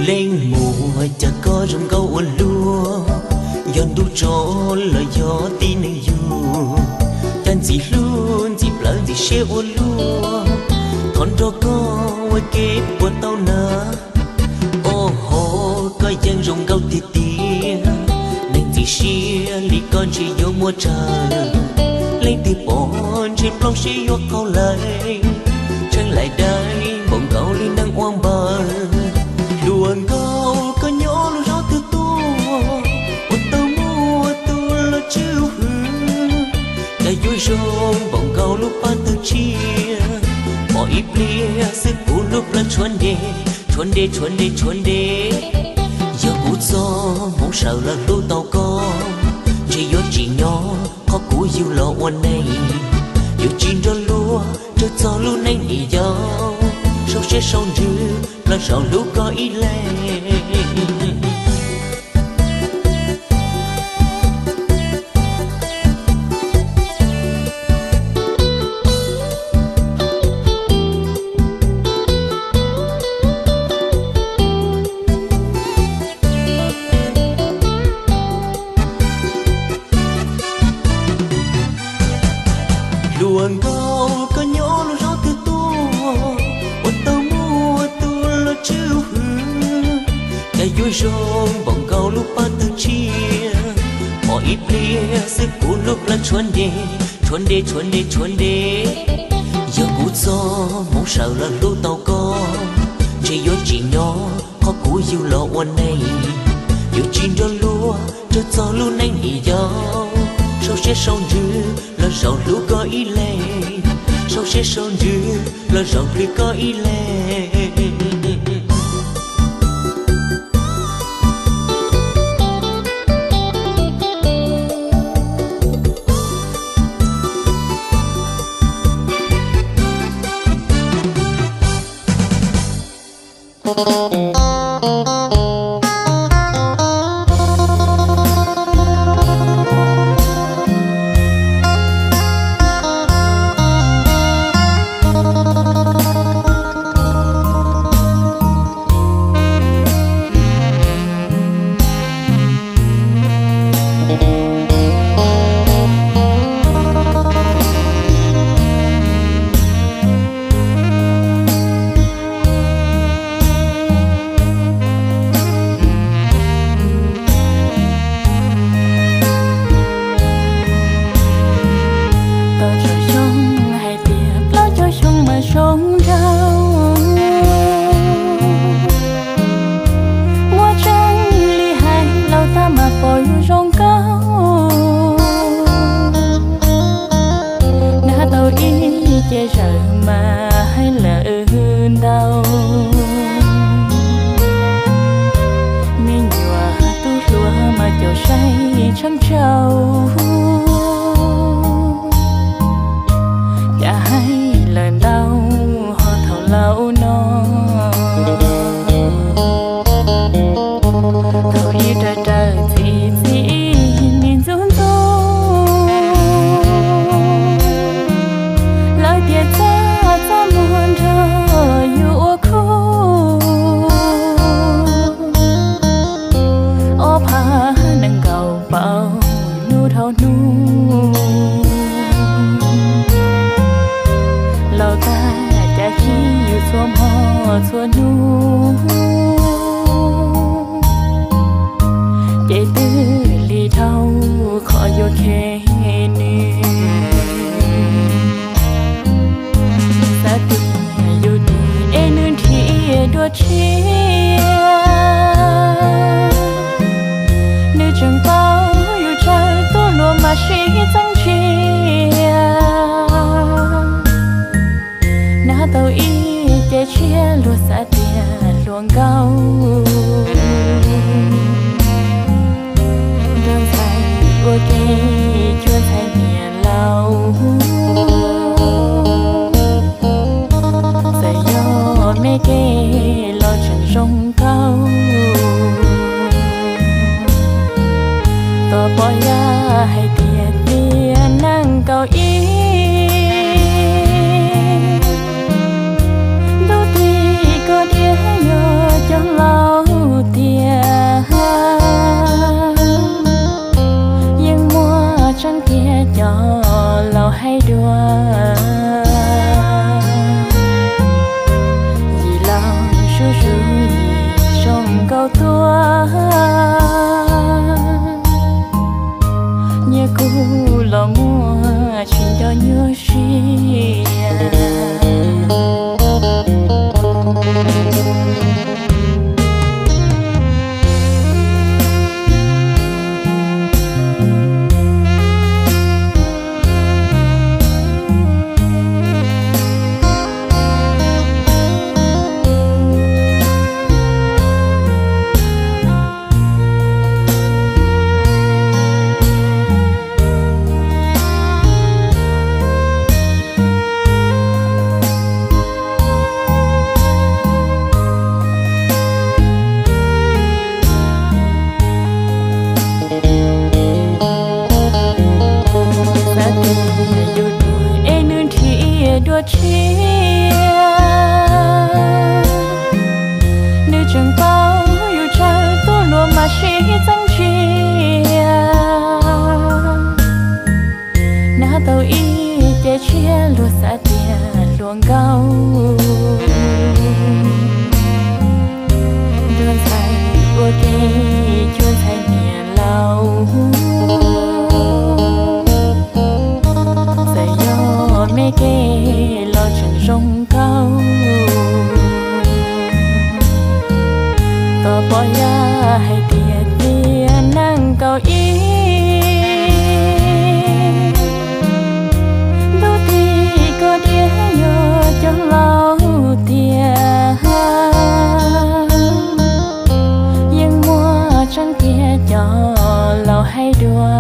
Leej muam, cas koj zoo nkauj ua luaj, yog ntuj tso los yog tib neeg yug, cas ntxim hlub ntxim plawv ntxim siab ua luaj, thov nrog koj ua ke puas tau na. Oj ho, koj yeej zoo nkauj tiag tiag, neeg txim siab li koj ntshe yuav muaj tsawg, leej twg pom ntshe plooj siab yuav qaug lawm, tsheej laim dawb npaum nkaus li neeg ua npaws. Hluas nkauj, koj nyob lub zos twg tuaj, ua tau muaj tus los tswv hwm, cas yuav zoo npaum nkaus lub paj tawg tshiab, pom ib pliag xwb kuv lub plawv tshuav nres, tshuav nres tshuav nres tshuav nres. Yog kuv txoj hmoov sawv los hlub tau koj, ntshe yuav tsim nyog qhov kuv yug los ua neeg, yuav tsis nrog luag raug txog lub neej dim yau, sau siab sau ntsws los zaum hlub koj ib leeg. Hluas nkauj, koj nyob lub zos twg tuaj, ua tau muaj tus los tswv hwm, cas yuav zoo npaum nkaus lub paj tawg tshiab, pom ib pliag xwb kuv lub plawv tshuav nres, tshuav nres tshuav nres tshuav nres. Yog kuv txoj hmoov sawv los hlub tau koj, ntshe yuav tsim nyog qhov kuv yug los ua neeg, yuav tsis nrog luag raug txog lub neej dim yau, sau siab sau ntsws los zaum hlub koj ib leeg, sau siab sau ntsws los zaum hlub koj ib leeg. Tau tsoom xyoo hais tias plaub caug xyoo mas zoo nraug, muaj tseeb li hais laus tag mas pom yus zoo nkauj. Nab tau ib ce zawm mas hais lawm ntau, me nyuam tub hluas mas caum saib tsheej tsau, cas hais lawm ntau ho thaum laus no. Thaum ib raws raws txi txi ib me ntxub ntxub, lawv tias txaj txaj muag nrog yus ua khub. Ob phav nees nkaum pauv hnub dhau hnub, laus tag cas khib yus txhua hmo txhua hnub, ces twb lig dhau qhov yuav khe nws. Xav tias yus dim es nws nrhiav dua tshiab, nws tseem paub yus tsawg tuaj luag mas sib txeeb ntsia. Nab tau ib ce tshiab luag xav tias hluas nkauj, nrog ntxhais ua ke cuag ntxhais niam laus, txawm yog me ke los tseem zoo nkauj. Tos pom yaj hais tias tiam nees nkaum ib, ntuj tim koj tiag yog cov laus Sib txeeb ntsia, hnab tau ib ce tshiab luag xav tias hluas nkauj. Nruab ntxhais ua ke cuab ntxhais niam laus, txawm yog me ke los tseem zoo nkauj. Tos pom yaj hais tias tiam neej kaum ib, ntuj tim koj diav yog cov laus tiag. Yeej muaj tseeb tiag cov laus hais dua.